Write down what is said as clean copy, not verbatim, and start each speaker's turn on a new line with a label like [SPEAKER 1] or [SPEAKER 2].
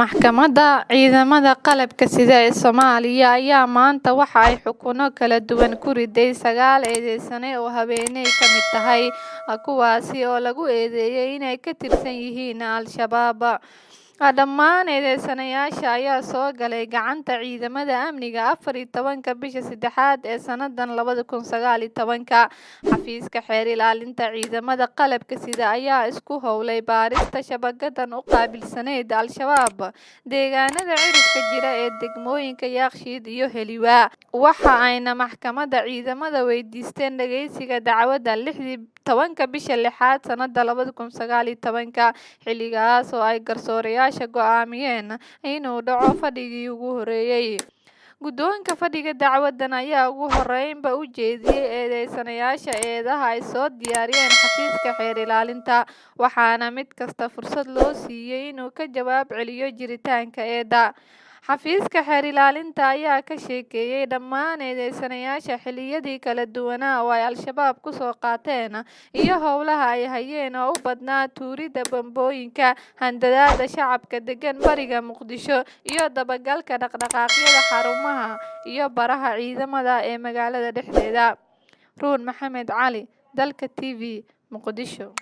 [SPEAKER 1] Maxkamadda Ciidamada Qalabka Sida ee Soomaaliya ayaa maanta waxa ay xukuno kala duwan ku riday 9 eedeysane oo haweeney ka mid tahay, kuwaasi oo lagu eedeeyay inay ka tirsan yihiin Al-Shabaab. Dhammaan eedeysanayaasha ayaa soo galay gacanta ciidamada amniga 14-ka bisha saddexaad ee sanadan 2019. Xafiiska Xeer Ilaalinta Ciidamada Qalabka Sida ayaa isku howlay baarista shabakadan u qaabilsanayd Al-Shabaab deegaanada cirifka jira ee degmooyinka Yaaqshiid iyo Heliwaa. Waxa ayna maxkamadda ciidamada weydiisteen dhageysiga dacwadda 16-ka bisha lixaad sanada 2019, xilligaas oo ay garsoorayaasha go'aamiyeen inuu dhaco fadhigii ugu horeeyay. Guddoonka fadhiga dacwadan ayaa ugu horreynba u jeediyay eedeysanayaasha eedaha ay soo diyaariyeen xafiiska xeer ilaalinta, waxaana mid kasta fursad loo siiyay inuu ka jawaab celiyo jiritaanka eedda. Xafiiska xeer ilaalinta ayaa ka sheekeeyay dhammaan eedeysanayaasha xilliyadii kala duwanaa oo ay Al-Shabaab ku soo qaateen iyo howlaha ay hayeen oo u badnaa tuuridda bambooyinka, handadaada shacabka degan bariga Muqdisho iyo dabagalka dhaqdhaqaaqyada xarumaha iyo baraha ciidamada ee magaalada dhexdeeda. Ruun Maxamed Cali, Dalka TV, Muqdisho.